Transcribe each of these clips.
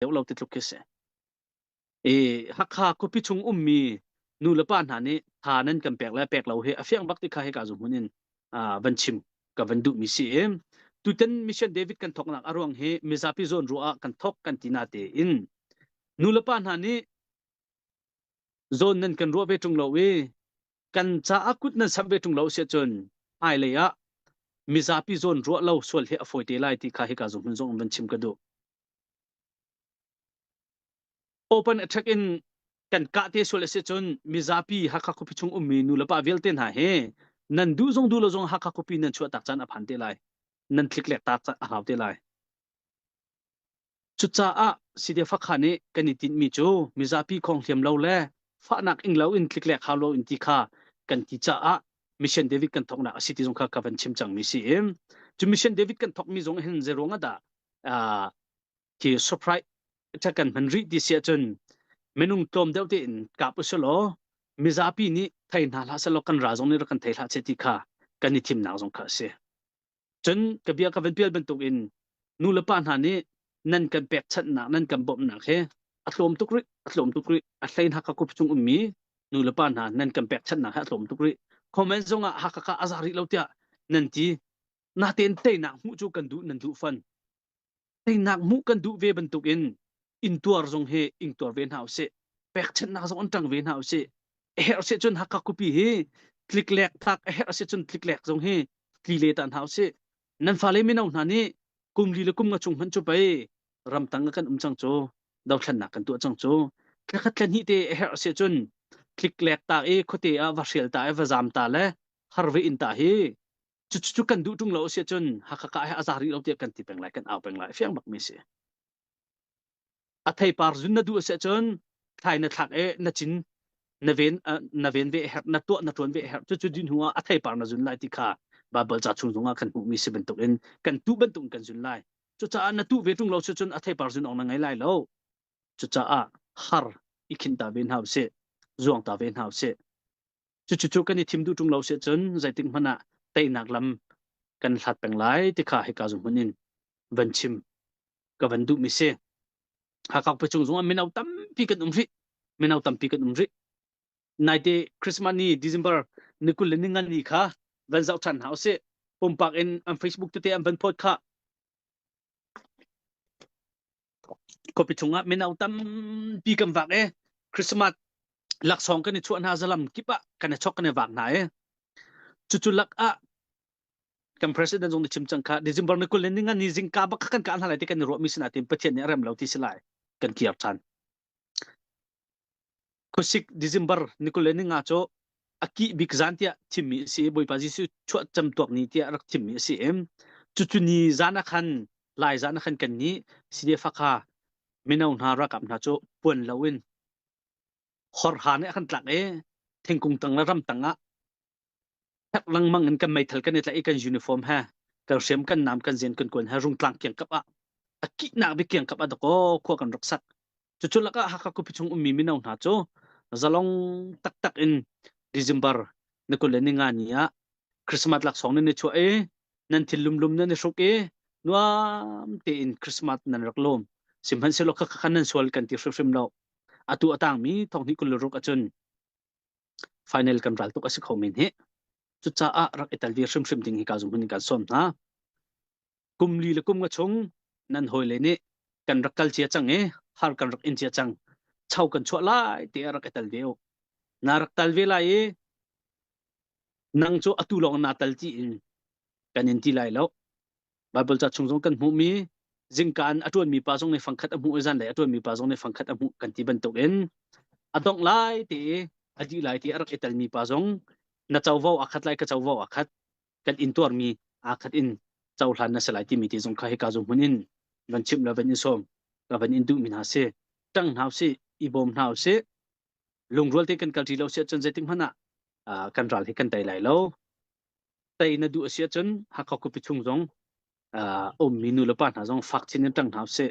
deuh lo ti tluk khi si. I Hakha khuapi chung ummi nu le pa hna nih tha nan kan pek le pek lo hi a fiang bak ti kha hika zu hmun in van chim ka van duhmi si i tutan Mission David kan thoknak a ruang hi mizapi zawn ruah ah kan thok kan ti na tein nu le pa hna nih zawn nan kan ruah ve ṭung lo i kan caah kut nan samh ve ṭung lo si ahcun hmailei ah mizapi zawn ruah lo sual hi a fawi te lai ti kha hika zu hmun zong van chim ka duh. Open attack in kan kah te sual a si cun mizapi Hakha khuapi chung ummi nu le pa vialte hna hi nan duh zong duh lo zong Hakha khuapi nan chuah tak caan a phan te lai. Nan tliklek tak a hau te lai. Cucaah CDF Hakha nih kan i tinhmi cu mizapi khong hliam lo le fahnak ing lo in tliklek hau lo in ti kha kan ti caah Mission David kan thoknak a si ti zong kha ka van chim cangmi si i cu Mission David kan thokmi zong hin zeiruang ah dah khi surprise ṭha kan hman rih ti si ahcun minung tlawm deuh tein kap usulaw mizapi nih thei hna hlah selaw kan ra zong nih rak kan thei hlah seh ti kha kan i thimnak zong kha a si. Cun ka bia ka van pial bantukin nu le pa hna nih nan kan pekchanhnak nan kan bawmhnak hi a tlawm tuk rih a tlawm tuk rih a hlei hna ka kup chung ummi nu le pa hna nan kan pekchanhnak hi a tlawm tuk rih comment zong ah Hakha kha a za rih lo tiah nan ti natein teinak hmuh cu kan duh nan duh fan Teinak hmuh kan duh ve bantukin intuar zong hi ingtuar ve hna usih. Pekchanhnak zong an ṭang ve hna usih. A herh si cun Hakha khuapi hi tliklek thak a herh si cun tliklek zong hi tli le ta hna usih. Nan fale mino hna nih kum li le kum nga chung hmanh cu pei ramtang ah kan um cang cu dothlennak kan tuah cang cu thlakhat thla hnih te a herh si cun tliklek ta i khuate ah va hrial ta i va zam ta le har ve in ta hi Cucu kan duh ṭung lo a si ahcun Hakha ka he a za rih lo tiah kan ti peng lai, kan au peng lai. Fiang bak mi si. A theipar zun na duh a si ahcun thlai na thlak i na cin na ven na ven ve a herh, na tuah na ṭuan ve a herh. Cucu din hnu ah a theipar na zun lai ti kha Baibal ca chung zongah kan hmuhmi si bantukin kan tuh bantukin kan zun lai. Cucaah na tuh ve ṭung lo si cun a theipar zun awk na ngei lai lo. Cucaah har i khin ta ve hna usih, zuang ta ve hna usih. Cucu kan i thim duh ṭung lo si cun zeitik hmanh ah teinak lam kan hlat peng lai ti kha hika zung hmun in van chim ka van duhmi si. Hakha khuachung zong ah mino tampi kan um rih. Mino tampi kan um rih. Naite Christmas ni December ni 20 le ni ngan ni kha van zoh ṭhan hna usih. Pumpak in an Facebook tete an van phawt kha. Khuapi chungah mino tampi kan vak i Christmas laksawng kan i chuah hna zalam kip ah kan i chok kan i vak hna i cucu lak ah kan president zong nih chim cang kha December ni 20 le ni nga ni zingka bak kha kan kah hna lai ti kan i ruahmi si nain Pathian nih a rem lo ti si lai kan kir ṭhan. Khuasik December ni 20 le ni nga cu a kih bik zan tiah thimmi a si i Bawipa Jesuh chuah camtuak ni tiah rak thimmi a si i cucu ni zan ah khan lai zan ah khan kan nih CDF Hakha mino hna ralkap hna cu puan loin horha nih a kan tlak i thingkung tang le ram tang ah herh lengmang in kan meithal kan i tlaih i kan uniform he kan hriam kan nam kan zen kan kuan he rungtlang kiangkap ah a kihnak bik kiangkap ah dakaw khua kan rak sak. Cucu lakah Hakha khuapi chung ummi mino hna cu zalong taktak in December ni 25 ni ah Christmas laksawng nan i chuah i nan thil lumlum nan i hruk i nuam tein Christmas nan rak lawm. Sihmanhsehlaw khakha khan nan sual kan ti hrimhrim lo. Atu a tangmi thonghnih 26 ahcun final kan ral tuk a si kho men hi. Cucaah rak i tel ve hrimhrim ding hi ka zum in kan sawm hna. Kum li le kum nga chung nan hawile nih kan rak kal cia cang i har kan rak in cia cang. Cho kan chuah lai ti rak i tel ve u. Na rak tal ve lai i nang cu atu lawng naa tal ti in kan in ti lai lo. Baibal ca chung zong kan hmuhmi zingka in a ṭuanmi pa zong nih fangkhat a hmuh i zanlei a ṭuanmi pa zong nih fangkhat a hmuh kan ti bantukin a dongh lai ti i a dih lai ti a rak i telmi pa zong na covo aa khat lai ka covo aa khat kan intuarmi aa khat in cohlan na si lai timi ti zong kha hika zung hmun in van chimh le van in sawm ka van in duhmi hna si ṭang hna usih i bawm hna usih lungrual te kan kalṭi lo si ahcun zeitik hmanh ah kan ral hi kan tei lai lo tei na duh a si ahcun Hakha khuapi chung zong ummi nu le pa hna zong fak chin in ṭang hna usih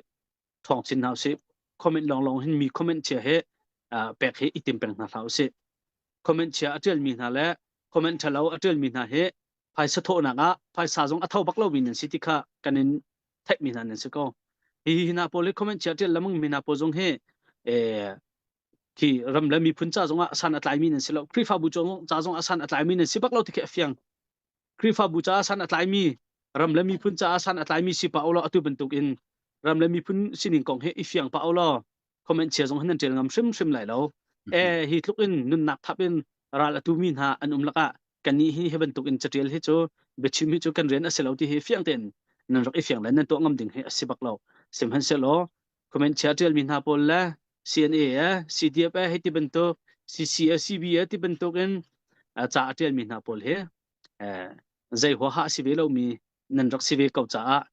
ṭhawng chin hna usih comment lawnglawng hin mi comment chia he pek hi i tim peng hna hlah usih comment chia a ṭialmi hna le comment ṭhalo a ṭialmi hna hi phaisa thawhnak ah phaisa zong a tho bak lomi nan si ti kha kan in theihmi hna nan si ko. Hi hi hna pawl hi comment chia ṭial lamang mi hna pawl zong hi eh khi ram le miphun ca zongah san a tlaimi nan si lo. Khrihfabu ca zong ah san a tlaimi nan si bak lo ti khi a fiang. Khrihfabu caah san a tlaimi ram le miphun caah san a tlaimi si pa ulaw atu bantuk in ram le miphun sining kong hi i fiang pa ulaw comment chia zong hi nan ṭial ngam hrimhrim lai lo. E hi tluk in nunnak thap in ral a tumi hna an um lakah kannih hi hi bantuk in catial hi cu biachim hi cu kan rian a si lo ti hi fiang tein nan rak i fiang le nan tuah ngam ding hi a si bak lo. Sihmanhsehlaw comment chia ṭialmi hna pawl le CNA e CDF e hei ti bantuk CC e CB e ti bantuk in ca a ṭialmi hna pawl hi zei huaha a si ve lomi nan rak si ve ko caah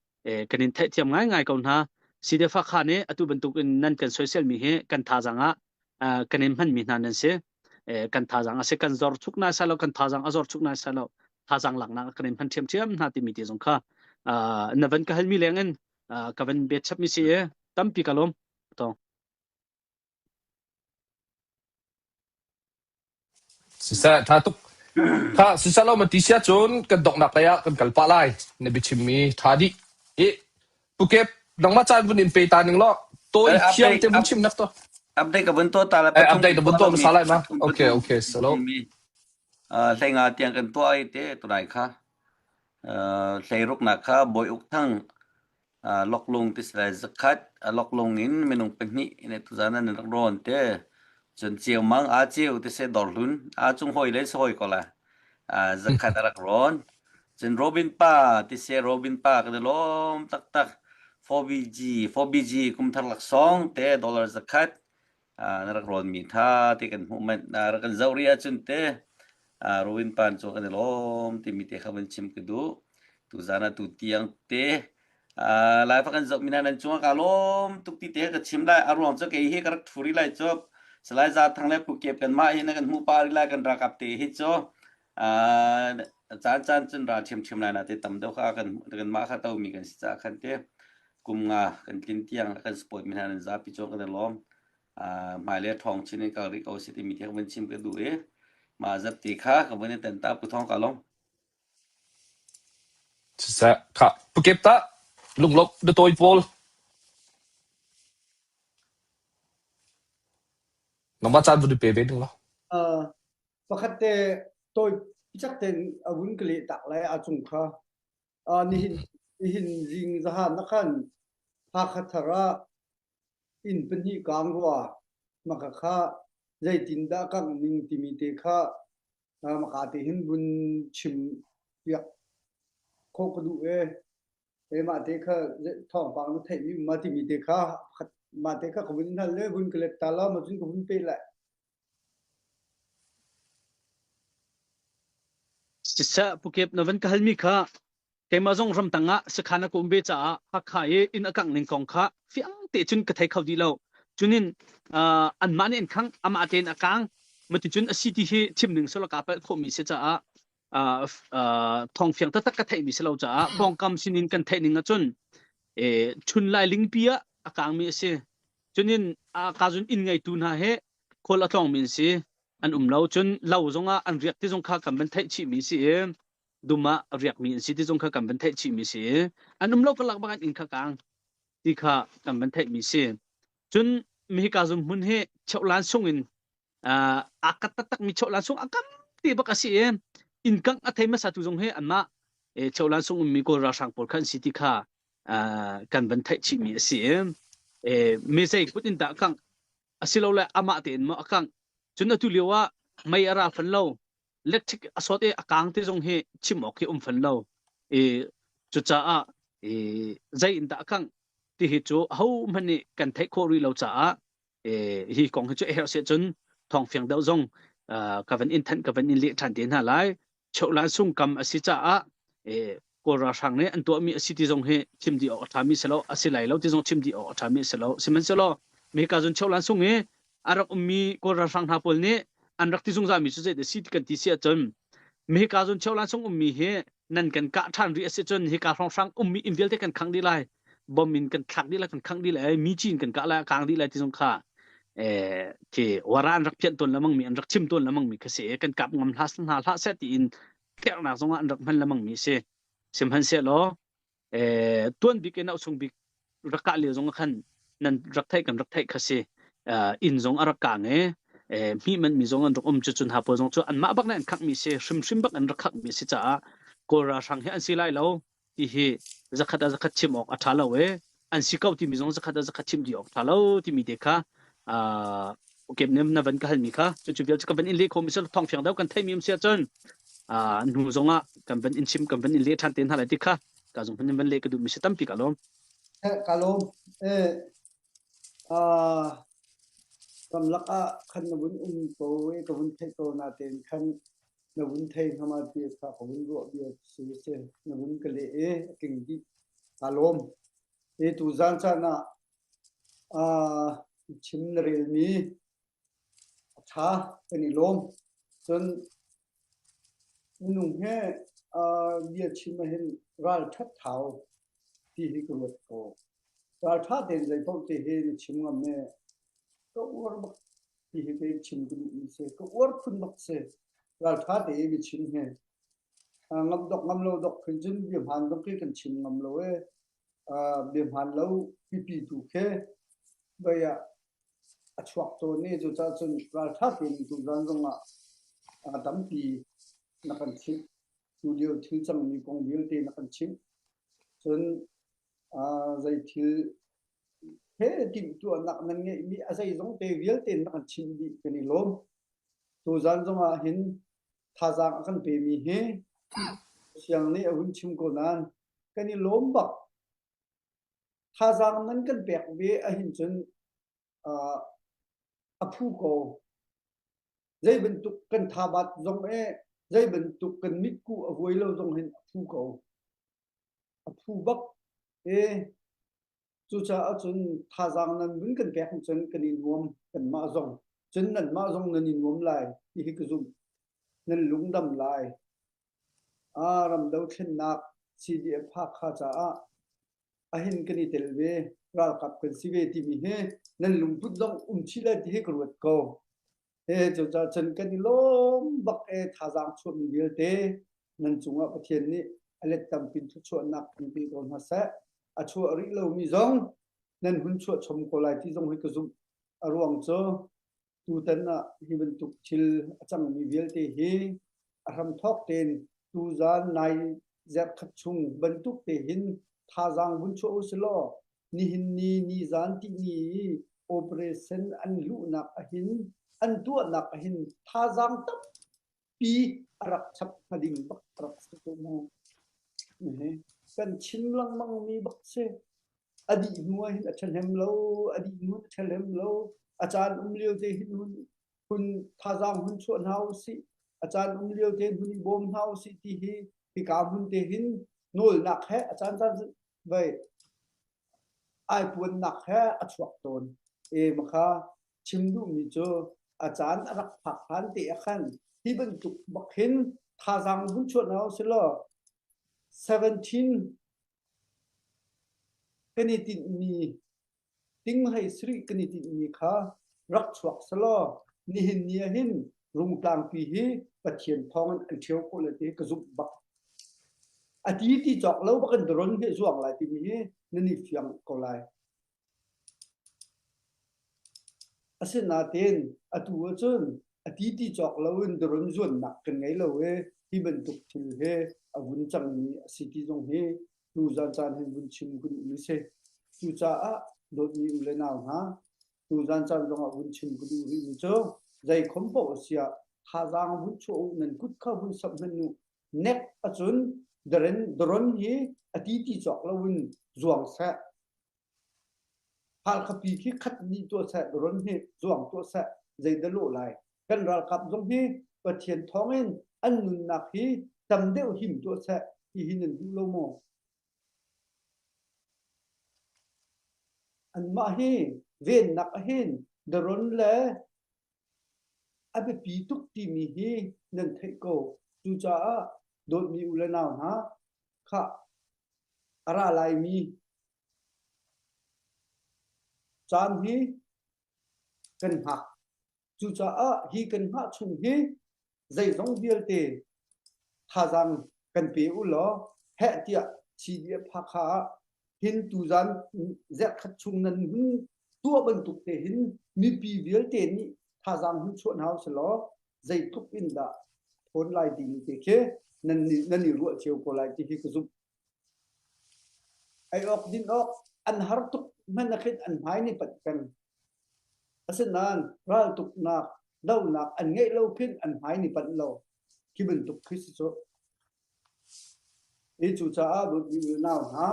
kan in theihthiam ngaingai ko hna. CDF kha nih atu bantuk in nan kan soiselmi hi kan thazaang ah kan in hmanmi hna nan si. Kan thazaang a si kan zor chuk nai sai lo kan thazaang a zor chuk nai sai lo thazaang laknak kan in hman ṭhiamṭhiam hna timi te zong kha na van ka halmi leng in ka van bet chapmi si i tampi ka lawm. Tong. Siseh, ṭha tuk. Kha siseh lo ma ti sia cun kan donghnak lei ah kan kal pah lai. Na biachimmi ṭha dih. I Pukep, nangmah caan vun in pe ta ning law tawi Eh, thiam update te vun up, chim nak to. update ka vun tuah ta la Eh, pathum update kan na vun tuah tuah lomi hmasa lai ma? pathum Okay, pathum okay, salo. mi hleinga tiang kan tuah ai te tunai kha hleiruknak kha Bawi Uk Thang Loklung ti si lai zakhat Loklung in minung pahnih in tuzan an rak rawn te cun Ceumang aa ceu ti si Dawrhlun aa cung hawi le si hawi ko la zakhat a rak rawn cun Robin pa ti si Robin pa kan i lawm taktak 4BG 4BG kumthar laksawng te dollar zakhat na rak rawnmi tha te kan hmuh manh na rak kan zoh rih ahcun te Robin pan cu kan i lawm timi te kha van chim ka duh tuzan ah tu tiang te Laifa kan zoh mi hna nan cungah ka lawm tuk ti te ka chim lai a ruang cu kei hi ka rak thu rih lai cu Salai Za Thang le Pu Kep kan mah hi na kan hmuh pa rih lai kan ralkap te hi cu caan caan cun ral ṭhiamṭhiam lai na te tam deuh kha kan kan mah kha to mi kan si caah khan te kum nga kan tlin tiang kan support mi hna nan zapi cu kan i lawm hmailei ṭhawng chin in kal rih ko si timi te ka vun chim ka duh i mah zat ti kha ka vun i ten ta pu thong ka lawm. Siseh, kha pukep ta lunglawmh na tawi pawl. Nangmah caan vun i pe ve ding law. Uh, pakhat te tawi picak tein a vun ka leh tak lai a cung kha. Uh, nihin nihin zing zahan na khan Hakha thar ah inn pahnih kaang rua maka kha zeitindah kangh ning timi te kha maka te hin vun chim piak khawh ka duh e. Keimah te kha thawngpang na theihmi um ma timi te kha mah te kha ka vun hngal le vun ka let ta la ma cun ka vun pe lai. Siseh Pukep na van ka halmi kha keimah zong ramtang ah sakhan a ka um ve caah Hakha i inn a kangh ning kong kha fiang te cun ka thei kho dih lo. Cunin uh, anmah nih an khangh, amah tein a kang. Maticun a si ti hi chim ning sawla ka palh khawhmi si caah uh, uh, thawng fiang taktak ka theihmi si lo caah pawngkam sinin kan theih ning ahcun eh, chun lai lingpi ah a kangmi a si. Cunin a ka zun inn ngeitu hna he khual a tlawngmi an si. An um lo. Cun lo zongah an riak ti zong kha kan van theih chihmi si i dum ah riakmi an si ti zong kha kan van theih chihmi si i an um lo karlak bak an inn kha kang ti kha kan van theihmi si. Cun hika zum hmun hi cheuhlan sung in aa kat taktakmi cheuhlan sung a kam ti bak a si i inn kangh a thei hmasa tu zong hi anmah cheuhlan sung ummi Kawl ralhrang pawl kha an si ti kha kan van theih chihmi a si i mi zei kut in dah kangh asilole amah tein maw a kangh cun atu lio ah mei a ra fan lo electric a sawt i a kang ti zong hi chim awk hi um fan lo i cucaah i zei in dah a kangh ti hi cu ahohmanh nih kan theih khawh rih lo caah hi kong hi cu a herh si cun thawng fiang deuh zong ka van in thanh ka van in leh ṭhan te hna lai Cheuhlan sungkam a si caah Kawl ralhrang nih an tuahmi a si ti zong hi chim dih awk a ṭhami si lo a si lai lo ti zong chim dih awk a ṭhami a si lo sihmanhsehlaw meka zun Cheuhlan sung i a rak ummi Kawl ralhrang hna pawl nih an rak ti zungzalmi cu zei si ti kan ti si ahcun meka zun Cheuhlan sung ummi hi nan kan kah ṭhan rih a si cun hika hrawnghrang ummi inn vialte kan khangh dih lai bom in kan thlak dih lai kan khangh dih lai mi ci in kan kah lai a kang dih lai ti zong kha khi wara an rak phianh tawn lemang mi an rak chim tawn lemang mi kha si kan kap ngam hlah hna hlah seh tiin tlerhnak zong ah an rak hman lemang mi si sihmanhsehlaw tuan bik in auh chung bik rak kah lio zong ah khan nan rak theih kan rak theih kha si. Inn zong a rak kang i hmih manh mi zong an rak um cu cun ha pawl zong cu anmah bak nih an khak mi si hrimhrim bak an rak khak mi si caah Kawl ralhrang hi an si lai lo ti hi zakhat ah zakhat chim awk a ṭha lo i an si ko timi zong zakhat ah zakhat chim dih awk ṭha lo timi te kha okay na van ka halmi kha cu cu vial cu ka van in leh khomi si thawng fiang deuh kan theimi um si ahcun hnu zong ah kan van in chim kan van in leh ṭhan te hna lai ti kha ka zong van in van leh ka duhmi si tampi ka lawm. Ka lawm. Eh, uh, ramlak ah khan na vun um ko i ka vun theih ko natein khan na vun thei hnga ti kha ka vun ruah bia si si na vun ka leh i a tling dih kaa lawm. E tu zan caan ah uh, chim na relmi a ṭha kan i lawm. Cun minung he uh, bia chim ahhin ral ṭhat thau ti hi ka ruat ko. Ral ṭha tein zei paoh te hi na chim ngam e ka uar bak ti hi kei chim ka duhmi si. Ka uar phun bak si. Ralṭha tein mi chim hi. Ngam dok ngam lo dok khin cun bia hmaan dok khi kan chim ngam lo e. Bia hmaan lo pipi tu khi vei ah a chuak tawn i cucaah cun ralṭha tein tuzaan zong ah tampi na kan chimh. Tu lio thil cangmi kong vialte na kan chimh. Cun zei thil he timhtuahnak nan ngeihmi a zeizong te vialte na kan chimh dih kan i lawm. Tuzaan zong ah hin thazaang a kan pemi hi siang nih a hun chim ko nain kan i lawm bak. Thazaang nan kan pek ve ahhin cun uh, a phu ko. Zei bantuk kan thabat zong e, zei bantuk kan mitkuh a vuai lo zong hin a phu ko. A phu bak e Cucaah cun thazaang nan vun kan pek cun kan i nuam kanmah zong. Cun nanmah zong nan i nuam lai ti hi ka zumh. Nan lungdam lai. Ah, ram dothlennak CDF Hakha caah ahin kan i tel ve, ralkap kan si ve timi hi nan lungput zong um chih lai ti hi ka ruat ko. He cucaah cun kan i lawm bak e thazaang chuahmi vialte nan cungah Pathian nih a let tampi in thluachuahnak in pe ko hna seh. A chuah rih lomi zong nan hun chuah chom ko lai ti zong hi ka zumh. A ruang cu tutan ah hi bantuk thil a cangmi vialte hi a hramthawk tein tuzaan nai zerkhat chung bantuk te hin thazaang vun chuah u silaw nihin ni nizan tihni i operation an luhnak ahhin an tuahnak ahhin thazaang tampi a rak chap hnga ding bak a rak si ko mu. Kan chim lengmang mi bak si. A dih hnu ah hin a ṭhahnem lo, a dih hnu a ṭhahnem lo. A caan um lio te hin hun hun thazaang hun chuah hna usih. A caan um lio te hun i bawm hna usih ti hi hika hmun te hin nawlnak he a caan caan vei ai puannak he a chuak tawn. E makha chim duhmi cu a caan a rak phak hlan te ah khan hi bantuk bak hin thazaang vun chuah hna usilaw 17 kan i tinhmi Tinghlei sarih kan i tinhmi kha rak chuak selaw nihin ni ah hin Rungtlangpi hi Pathian thawngin an ṭhio khawh lai ti hi ka zumh bak. A ti ti cawk lo bak in daron hi a zuang lai timi hi nan i fiang ko lai. Asinain atu ahcun a ti ti cawk loin daron zuannak kan ngei lo i hi bantuk thil hi a vun cangmi a si ti zong hi tuzan caan hin vun chim ka duhmi si. Cucaah dawtmi u le nau hna, tuzan caan zongah vun chim ka duh rihmi cu zeikhom paoh a siah thazaang vun chuah u nan kut kha vun samh hmanh u. Nek ahcun daren daron hi a ti ti cawk loin zuang seh. Halkhapi khi khat dih tuah seh, daron hi zuang tuah seh, zeidah lawh lai. Kan ralkap zong hi Pathian thawngin an nunnak hi tam deuh him tuah seh ti hi nan duh lo maw? Anmah hi vennak ahhin daron le a biapi tuk timi hi nan theih ko. Cucaah dawtmi u le nau hna, khah a ra laimi caan hi kan hngak. Cucaah hi kan hngah chung hi zeizong vialte thazaang kan pe u law heh tiah CDF Hakha ah hi. Hin tuzan zerhkhat chung nan hun tuah bantuk te hin mipi vialte nih thazaang hun chuah hna usih zeitluk in dah thawn lai timi te khi nan nan i ruah cio ko lai ti hi ka zumh. Ei awk din awk an har tuk hmanh ah khin an hmai nih panh peng. Asinain raltuknak donak an ngeih lo khin an hmai nih panh lo. Khi bantuk khi si cu. Hi cucaah dawtmi unau hna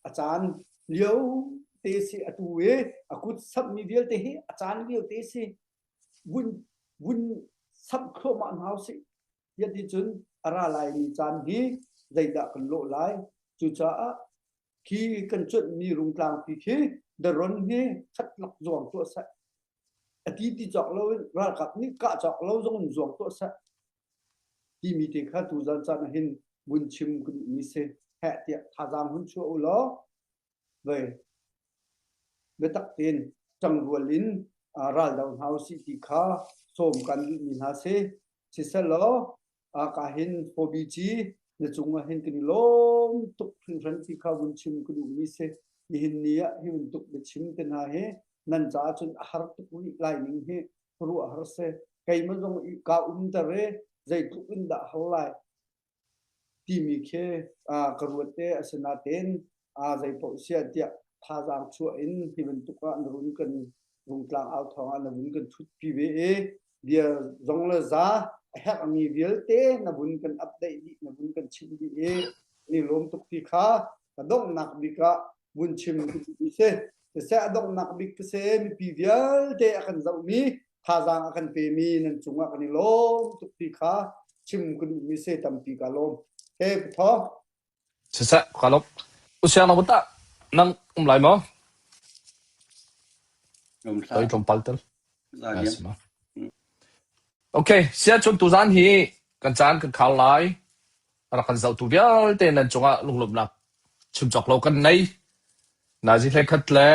a caan lio te si atu i a kut samhmi vialte hi a caan lio te si vun vun samh thluahmah hna usih. Tiah ti cun a ra laimi caan hi zeidah kan lawh lai? Cucaah khi kan cuanhmi rungtlangpi khi daron hi khatlak zuang tuah seh. A ti ti cawk loin ralkap nih kah cawk lo zong in zuang tuah seh. Timi te kha tuzan caan ah hin vun chim ka duhmi si. Heh tiah thazaang hun chuah u law vei biatak tein ṭangrual in raldo hna usih ti kha sawm kan duhmi hna si. Siselaw ka hin hobby ci na cungah hin kan i lawm tuk hringhran ti kha vun chim ka duhmi si. Nihin ni ah hi bantuk biachim te hna hi nan caah cun a har tuk rih lai ning hi khuaruah har si. Keimah zong kaa umter i zeitluk in dah har lai timi khi ka ruat te asinain zeipaoh siah tiah thazaang chuah in hi bantuk ah na run kan rungtlang au thawng ah na vun kan thutpi ve i bia zong le za a herhmi vialte na vun kan update dih na vun kan chimh dih i ni lawm tuk ti kha ka donghnak bik ah vun chim ka duh si. Siseh a donghnak bik ka si mipi vialte a kan zohmi thazaang a kan pemi nan cungah kan i lawm tuk ti kha chim ka duhmi si tampi ka lawm. He Pathaw. Siseh ka lawm. Usiang na tah nang um lai maw? Um hlah. Toi tlawmpal tel. Za diam. Okay, sia chun tuzan hi kan caan kan khar lai. Rak kan zohtu vialte nan cungah lunglawmhnak chim cawk lo kan nei. Nazi hlei khat le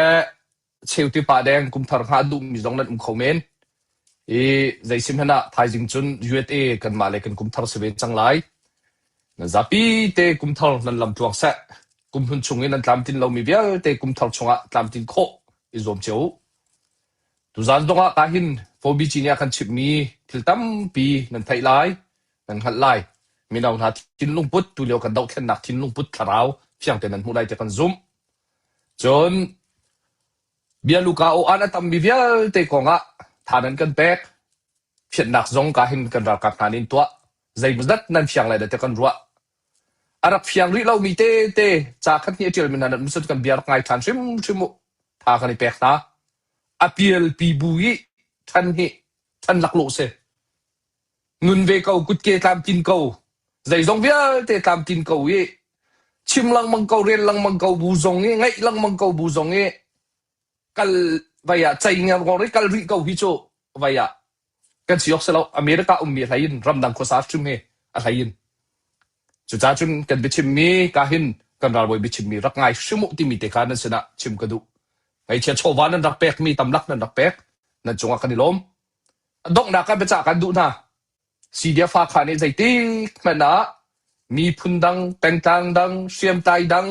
cheu ti pah deng kumthar hngah duhmi zong nan um kho men. I zeisim hmanh ah thaizing cun USA kanmah le kan kumthar si ve cang lai. Nan zapi te kumthar nan lam tluang seh. Kumhlun chung i nan tlamtlin lomi vialte kumthar chungah tlamtlin khawh i zuam cio u. Tuzaan zong ah kahin Fobi nih a kan chimhmi thil tampi nan theih lai, nan hngalh lai. Mino hna thinlung put tulio kan dohthlennak thinlung put thlarau fiang tein nan hmuh lai tiah kan zumh. Cun bia luka aw-an a tammi vialte kongah tha nan kan pek. Fianhnak zong kahin kan ralkap hna nih an tuah. Zeimawzat nan fiang lai dah tiah kan ruah. A rak fiang rih lomi tete ca khat nih a ṭialmi hna nan um kan bia rak ngai ṭhan hrimhrim u. Tha kan i pek hna. A pialpi bu i ṭhan hi ṭhan laklawh si. Nun ve ko, kutke tlamtlin ko, zeizong vialte tlamtlin ko i chim lengmang ko, rel lengmang ko bu zong i ngaih lengmang ko bu zong i kal vai ah cei ngerngor i kal rih ko hi cu vai ah kan si awk si lo. America ummi a hlei in ramdang khuasa hrim hi a hlei in. Cucaah cun kan biachimmi ka hin kan ralbawi biachimmi rak ngai hrim uh timi te kha nan sinah chim ka duh. Ngeichia chawva nan rak pekmi tamlak nan rak pek nan cungah kan i lawm. A donghnak ah biacah kan duh hna. CDF Hakha nih zeitik hmanh ah miphun dang, pengtlang dang, hriamtlai dang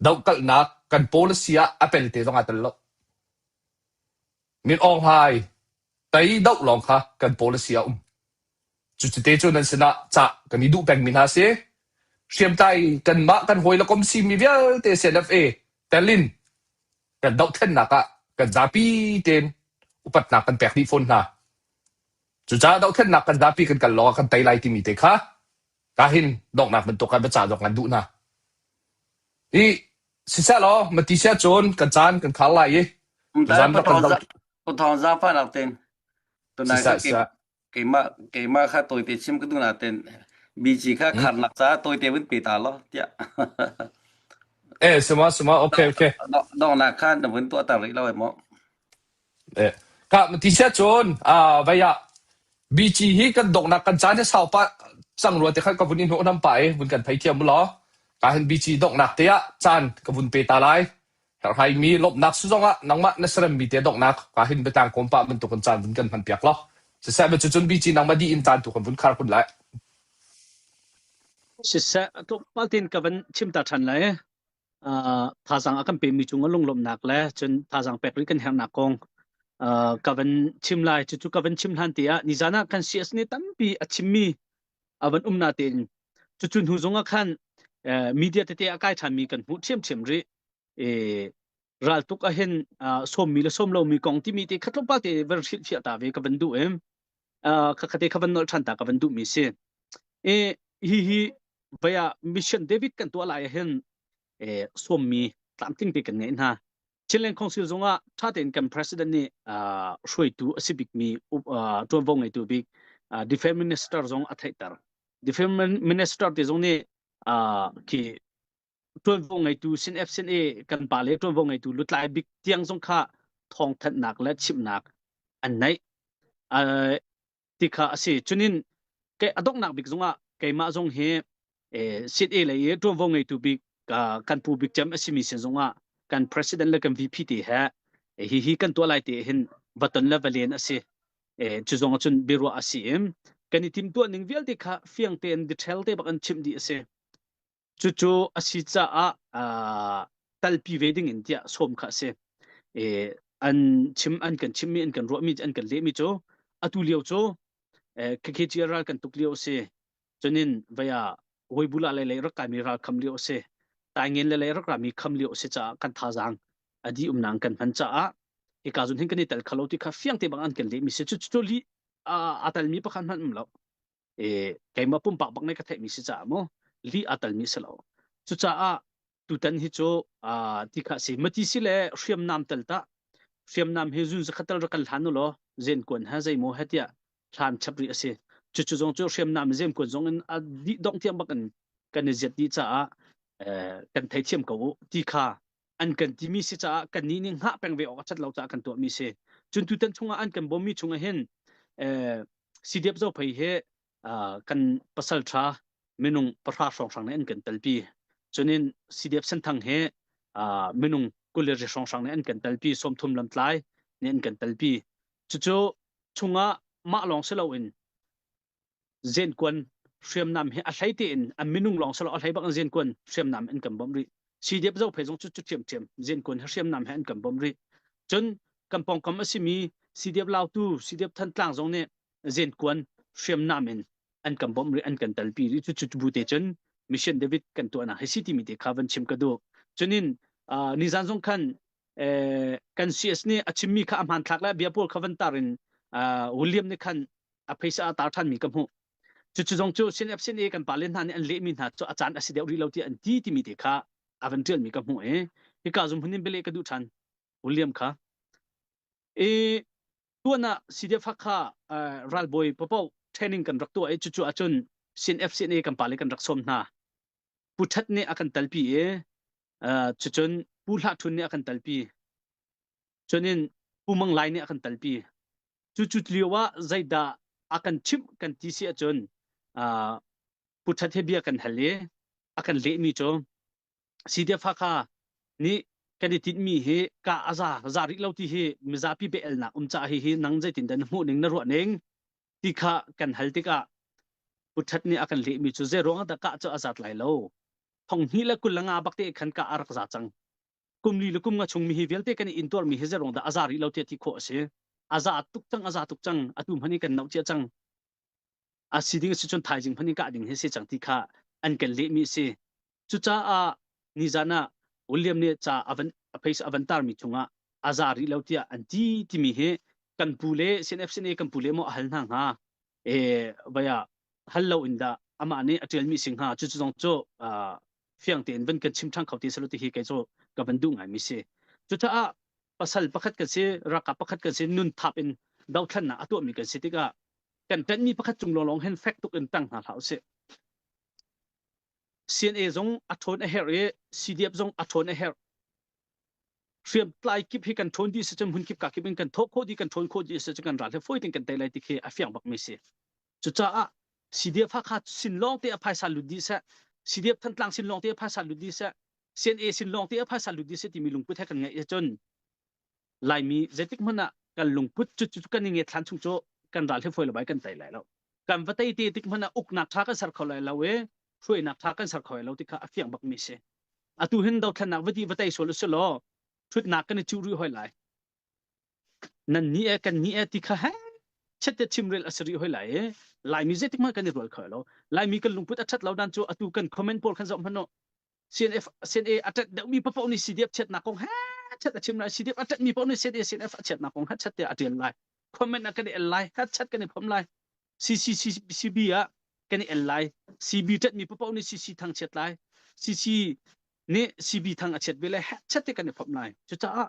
dohkalhnak kan policy ah a pelte zong aa tel lo. Min Aung Hlaing tei doh lawng kha kan policy ah a um. Cucite cu nan sinah cah kan i duh pengmi hna si. Hriamtlai kanmah kan hawi le kom simi vialte CNFA telin kan dohthlennak ah kan zapi tein upatnak kan pek dih fawn hna. Cucaah dohthlennak kan zapi kan kal lawngah kan tei lai timi te kha kahin donghnak bantuk ah biacah zong kan duh hna. Hi siseh law mati sia cun kan caan kan khar lai i tuzan rak kan doh Pathawng zaangfahnak tein tunai siseh kha siseh keimah keimah kha tawite chim ka duh nain BG kha kharnak caah tawite vun pe ta law tiah. Eh sima sima okay okay Donghnak kha na vun tuah ta rih lo ai maw? Eh, ka ti sia cun ah vai ah BG hi kan donghnak kan caan hi sau pa cang rua te khan ka vun i hnawh nam pa i vun kan thei thiam law ka hin BG donghnak te ah caan ka vun pe ta lai herhhai mi lawmhnak su zong ah nangmah na seremmi te donghnak ka hin biatlang kawm pa bantuk in caan vun kan hman piak law siseh ma cucun BG nangmah di in caan tu kan vun khar kun lai Siseh tlawmpal tein ka van chim ta ṭhan lai. Thazaang a kan pemi cungah lunglawmhnak le cun thazaang pek rih kan herhnak kong ka van chim lai. Cucu ka van chim hlan te ah nizan ah kan CS nih tampi a chimmi a van um natein cucu hnu zong ah khan media tete a kai ṭhanmi kan hmuh ṭhiamṭhiam rih. E, raltuk ahhin sawmmi le sawm lomi kong timi te kha tlawmpal te van hrilhfiah ta ve ka van duh em. Kha te kha van nolh ṭhan ta ka van duhmi si. E, hi hi vei ah mission David kan tuah lai ahhin eh, sawmmi tlamtling te kan ngeih hna. Chinland Council zongah ṭha tein kan president nih uh, hruaitu a si bikmi uh, ṭuanvo ngeitu bik uh, defense minister zong a theihter. Defense minister te zong nih uh, khi ṭuanvo ngeitu sin F sin A kan pa le ṭuanvo ngeitu lutlai bik tiang zong kha thawngthanhnak le chimhnak an neih. Uh, ti kha a si. Cunin ke a donghnak bik zongah keimah zong hi eh, sit e lei i ṭuanvo ngeitu bik kan pu bik cem a simi sin zongah kan president le kan VP te he hi hi kan tuah lai te hin vaton le valen a si. Eh, cu zong cun biaruah a si im kan i timtuah ning vialte kha fiang tein detail te bak an chimh dih a si. Cucu a si caah uh, talpi ve ding in tiah sawm kha a si. E, an chim an kan chimmi an kan ruahmi an kan lehmi cu atu lio cu KKG ral kan tuk lio a si. Cunin vaya Weibula le lei rak kaimi ral kham lio a si. Taingen le lei rak rami kham lio a si caah kan thazaang a di umnang kan hman caah hika zun hin kan i tel khalo ti kha fiang te bang an kan lehmi si. Cu cu li a talmi pakhat hmanh um lo. E keimah pumpak bak nih ka theihmi si caah mu li a talmi si lo. Cucaah tutan hi cu ti kha si mati si le hriamnam tel ta hriamnam hi zun zakhat tel rak kan hlan u law zen kuan ha zeimaw he tiah hlan chap rih a si. Cucu zong cu hriamnam zem kuan zong in a dih dong tiang bak in kan i ziat dih caah kan theithiam ko u ti kha an kan timi si caah kan nih nih hngah peng ve awk a cat lo caah kan tuahmi si. Cun tutan chungah an kan bawmmi chungah hin CDF Zophei hi kan pasal ṭha minung pahra hrawnghrang nih an kan telpi. Cunin CDF Senthang hi minung 20 ri hrawnghrang nih an kan telpi, 30 lamtlai nih an kan telpi. Cucu chungah mah lawng si loin zenkuan hriamnam hi a hlei tein an minung lawng si lo a hlei bak in zenkuan hriamnam an kan bawmh rih. CDF Zophei zong cu cu ṭhiamṭhiam zenkuan hi hriamnam he an kan bawmh rih. Cun kan pawngkam a simi CDF Lautu, CDF Thantlang zong nih zenkuan hriamnam in an kan bawmh rih an kan telpi rih cu cu bu te cun mission David kan tuahnak hi si timi te kha van chim ka duh cunin uh, nizan zong khan eh, kan CS nih a chimmi kha a hmanthlak le bia pawl kha van tar in uh, William nih khan a phaisa a tar than mi ka hmuh cu cu zong cu sin F sin A kan pale hna nih an lehmi hna cu a caan a si deuh rih lo ti an ti timi te kha a van tial mi ka hmuh i hika zum hunin bele ka duh than William kha i tuan ah CDF Hakha ralbawi papoh training kan rak tuah i cucu ahcun sin FCNA kan pale kan rak sawm hna. Pu That nih a kan talpi i cucun Pu Hlah Thun nih a kan talpi. Cunin Pu Mang Lai nih a kan talpi. Cucu lio ah zeidah a kan chimh kan ti si ahcun Pu That he bia kan hal i a kan lehmi cu CDF Hakha nih kan i tinhmi hi ka a za za rih lo ti hi mizapi bia-elnak um caah hihi nang zeitindah na hmuh ning na ruah ning ti kha kan hal tikah Pu That nih a kan lehmi cu zei ruangah dah kah cu a zat lai lo thong hnih le 25 bak te khan kah a rak za cang kum li le kum nga chung mi hi vialte kan i intuarmi hi zei ruang dah a za rih lo tiah ti khawh a si a za tuk cang a za tuk cang atu hmanh hi kan noh cia cang a si ding a si cun thaizing hmanh in kah ding hi si cang ti kha an kan lehmi a si Cucaah nizan ah William nih ca a van a face a van tarmi chungah a za rih lo tiah an ti timi hi kan pu le CNF kan pu le maw a hal hna hnga e vaya hal lo in dah amah nih a ṭialmi si hnga cucu zong cu fiang tein van kan chim ṭhan kho ti selo ti hi kei cu ka van duh ngaimi si cucaah pasal pakhat kan si ralkap pakhat kan si nun thap in dothlannak a tuahmi kan si tikah kan ṭanhmi pakhat cung lawnglawng hin fek tuk in ṭang hna hlah usih CNA zong a ṭhawn a herh i CDF zong a ṭhawn a herh. Hriamtlai kip hi kan ṭhawn dih si cun hmun kip ka kip in kan thawh khawh dih kan ṭhawn khawh dih si cun kan ral hi fawi tein kan tei lai ti khi a fiang bakmi si. Cucaah CDF Hakha sin lawng te a phaisa lut dih seh, CDF Thantlang sin lawng te a phaisa lut dih seh, CNA sin lawng te a phaisa lut dih seh timi lungput he kan ngeih ahcun Laimi zeitik hmanh ah kan lungput cu cu kan i nget hlan chung cu kan ral hi fawi lo bai kan tei lai lo. Kan va tei te tik hmanh ah uknak ṭha kan ser kho lai lo i hruainak ṭha kan ser kho lai lo ti kha a fiang bakmi si. Atu hin dothlennak va ti va tei sual usih law ṭhutnak kan i cuh rih hoi lai. Nan ni e kan ni e ti kha he chet te chimrel a si rih hoi lai i Laimi zeitik hmanh kan i rual kho lo. Laimi kan lungput a ṭhat lo dan cu atu kan comment pawl khan zoh hmanh u. CNF CNA a ṭet deuhmi paoh nih CDF chiatnak kong he chet a chim lai. CDF a ṭetmi paoh nih CNA CNF a chiatnak kong he chet te a ṭial lai. Comment ah kan i el lai. He chet kan i phom lai. CCCB ah kan i el lai. CB ṭetmi paoh nih CC thang chiat lai. CC nih CB thang a chiat ve lai. He chet te kan i phom lai. Cucaah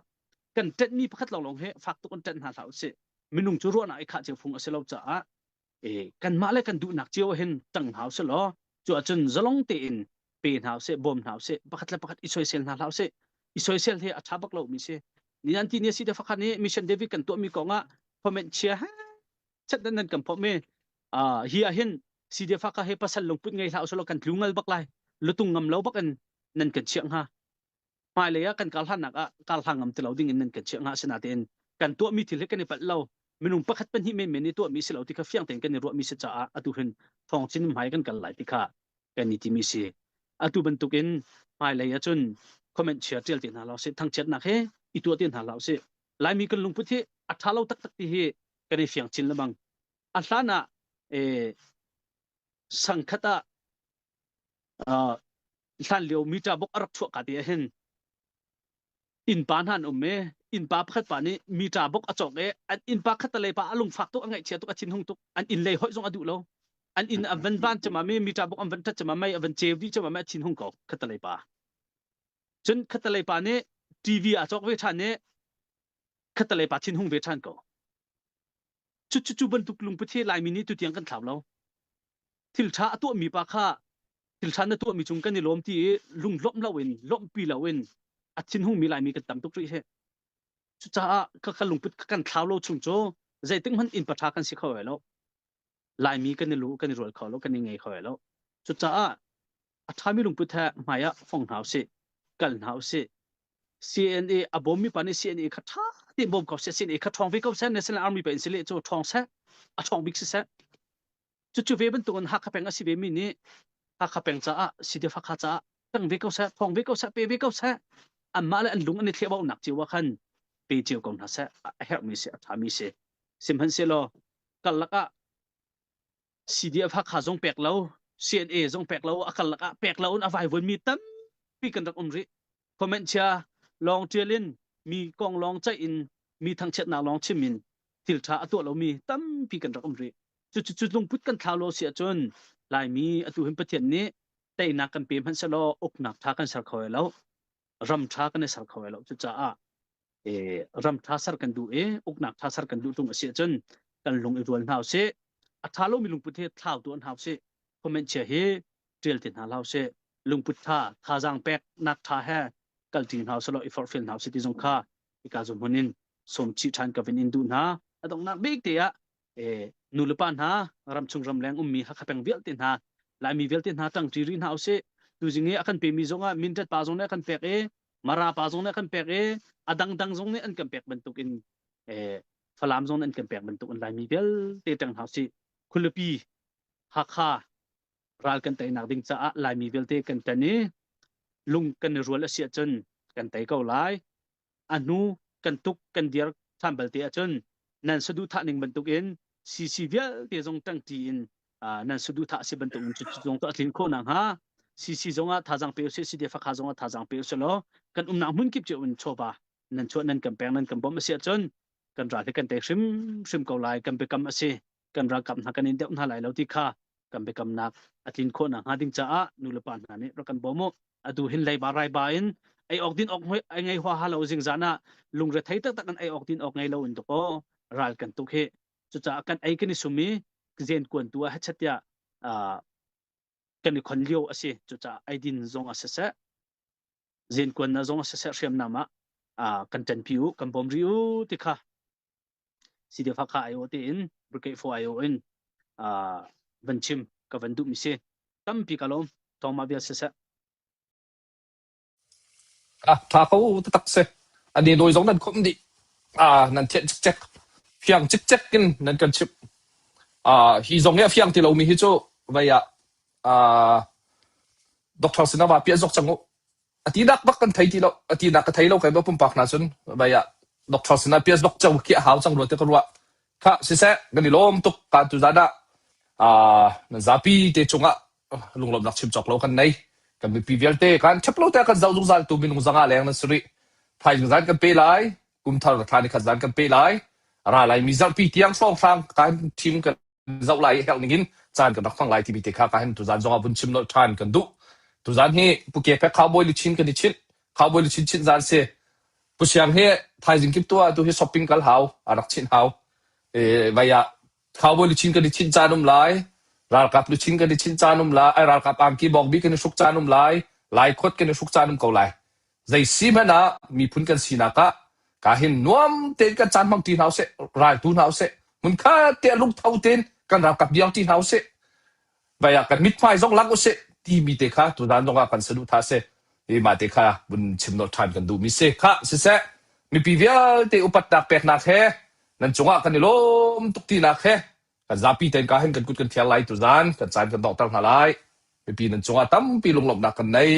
kan ṭetmi pakhat lawnglawng hi fak tuk in ṭet hna hlah usih. Minung cu ruahnak i khah cio phung a si lo caah e kanmah le kan duhnak cio hin ṭang hna usih law cu ahcun zalong tein pe hna usih, bawm hna usih, pakhat le pakhat i soisel hna hlah usih. I soisel hi a ṭha bak lomi si. Ni an ti ni si te fakhat nih Mission David kan tuahmi kong ah comment chia he chat nan kan phawm i hi ah hin CDF ka he pasal lungput ngei hlah usih law kan tlu ngal bak lai. Lutung ngam lo bak in nan kan chiah hnga. Hmailei ah kan kal hlannak ah kal hlang ngam ti lo ding in nan kan chiah hnga asinain kan tuahmi thil hi kan i palh lo. Minung pakhat pahnih menmen i tuahmi si lo ti kha fiang tein kan i ruahmi si caah atu hin thawng chin hmai kan kal lai ti kha kan i timi si. Atu bantukin hmailei ahcun comment chia ṭial ti hna lo sih, thangchiatnak he i tuah ti hna lo sih. Laimi kan lungput hi a ṭha lo taktak ti hi kan i fiang chin lengmang. A hlan ah eh, sangkhat ah uh, hlan lio mita bok a rak chuah ka ti ah hin innpa hna an um i innpa pakhat pa nih mita bok a cawk i an innpa khattalei pa a lungfak tuk a ngaihchia tuk a thinhung tuk an inn lei hoih zong a duh lo an inn a van van cema mi mita bok an van ṭhat cema mei a van ceu dih cema mei a thinhung ko khattalei pa cun khattalei pa nih TV a cawk ve ṭhan i khattalei pa thinhung ve ṭhan ko cu cu cu bantuk lungput hi Laimi nih tutiang kan thlau lo thil ṭha a tuahmi pa kha thil ṭha na tuahmi cung kan i lawm ti i lunglawmh loin lawmhpi loin a thinhungmi Laimi kan tam tuk rih hi. Cucaah ka ka lungput kan thlau lo chung cu zeitik hmanh inn paṭha kan si kho lai lo. Laimi kan i lu kan i rual kho lo kan i ngei kho lai lo. Cucaah a ṭhami lungput he hmai ah fong hna usih, kal hna usih. CNA a bawmmi pa nih CNA kha ṭha tein bawm ko seh, CNA kha ṭhawng ve ko seh, National Army pa in si le cu ṭhawng seh, a ṭhawng bik si seh. Cucu ve bantukin Hakha peng a si vemi nih Hakha peng caah CDF Hakha caah tang ve ko seh, thawng ve ko seh, pe ve ko seh. Anmah le an lung an i thlehbaunak cio ah khan pe cio ko hna seh. A herhmi si, a ṭhami si. Sihmanhsehlaw karlak ah CDF Hakha zong pek lo, CNA zong pek lo, a karlak ah pek lo in a vaivuanmi tampi kan rak um rih. Comment chia lawng ṭial in mi kong lawng ceih in mi thangchiatnak lawng chim in thil ṭha a tuah lomi tampi kan rak um rih. Cu cu lungput kan thlau lo si ahcun Laimi atu hin Pathian nih teinak kan pe hmanh sehlaw uknak ṭha kan ser kho lai lo. Ram ṭha kan i ser kho lai lo. Cucaah eh, ram ṭha ser kan duh i uknak ṭha ser kan duh ṭung a si ahcun kan lung i rual hna usih. A ṭha lomi lungput hi thlau tuah hna usih. Comment chia hi ṭial ti hna hlah usih. Lungput ṭha, thazaang peknak ṭha he kalṭi hna usih law i forhfial hna usih ti zong kha hika zum hmun in sawm chih ṭhan ka vin in duh hna. A donghnak bik te ah eh, nu le pa hna ramchung ramleng ummi Hakha peng vialte hna Laimi vialte hna ṭangṭi rih hna usih. Tuzing i a kan pemi zong ah Mindat pa zong nih a kan pek i Mara pa zong nih a kan pek i a dangdang zong nih an kan pek bantukin eh, Falam zong nih an kan pek bantukin Laimi vialte ṭang hna usih. Khualipi Hakha ral kan teinak ding caah Laimi vialte kan ṭan i lung kan i rual a si ahcun kan tei ko lai. A hnu kan tuk kan dir ṭhan balte ahcun nan saduhthah ning bantukin CC vialte zong ṭangṭi in nan saduhthah a si bantukin cu zong cu a tlin khawh nakhnga CC zongah thazaang pe usih CDF Hakha zongah thazaang pe usih law kan umnak hmun kip cio in chawva nan chuah nan kan pek nan kan bawmh a si ahcun kan ral hi kan tei hrimhrim ko lai kan biakam a si kan ralkap hna kan in deuh hna lai lo ti kha kan biakamnak a tlin khawh nakhnga ding caah nulepa hna nih rak kan bawm u atu hin leiba raiba in ei awk din awk ai ngei hua ha lo zingzan ah lungre thei taktak in ei awk din awk ngei lo in to ral kan tuk hi cucaah kan ei kan i sum i zen kuan tu ah hechatia kan i khon lio a si cucaah eidin zong a siseh zen kuan na zong a siseh hriamnam ah kan ṭanpi u kan bawm ri u ti kha CDF Hakha aiawh tein Brigade 4 aiawh in van chim ka van duhmi si. Tampi ka lawm. Thawngmah vial siseh. Ah, ṭha ko taktak si. Ani dawi zong nan khawmh dih. Ah, nan thianh cikcek. Fiang cikcek in nan kan chimh. Ah, hi zong hi a fiang ti lomi hi cu vei ah ah doctor sinah va piah zok cang u. A tinak bak kan thei ti lo. A tinak ka thei lo kai ba pumpak hna cun vai ah doctor sinah pias dok ceu khi a hau cang rua ti ka ruah. Kha siseh kan i lawm tuk kan tu zan ah ah nan zapi te cungah lunglawmhnak chim cawk lo kan nei. Kan mipi vialte kan ṭhep lo te kan zoh zungzal tu minung zanga leng nan si rih. Thaizing zan kan pe lai. Kum thar thla ni khat zan kan pe lai. Ra lai mi zarhpi tiang hrawnghrang kan team kan zoh lai i herh ningin caan kan rak hmang lai timi te kha ka hin tuzan zongah vun chim nolh ṭhan kan duh. Tuzan hi Pu Ke Pek Cowboy luchin kan i chinh. Cowboy luchin chinh zan si. Pu Siang hi thaizing kip tu ah tu hi shopping kal hau, a rak chinh hau. E, vai ah cowboy luchin kan i chinh caan um lai, ralkap luchin kan i chinh caan um lai, ai ralkap angki bawkbi kan i hruk caan um lai, lai khot kan i hruk caan um ko lai. Zei si hmanh ah miphun kan sinak ah ka hin nuam tein kan caan hmang ṭi hna usih, raltu hna usih, hmunkhat te ah lungtho tein kan ralkap diang ṭi hna usih, vai ah kan mithmai zong lang usih timi te kha tuzaan zong ah kan saduhthah a si. Hi mah te kha vun chim nolh ṭhan kan duhmi si. Khah, siseh, mipi vialte upatnak peknak he nan cungah kan i lawm tuk tinak he kan zapi tein ka hin kan kut kan thiar lai tuzaan kan caan kan donghter hna lai. Mipi nan cungah tampi lunglawmhnak kan nei.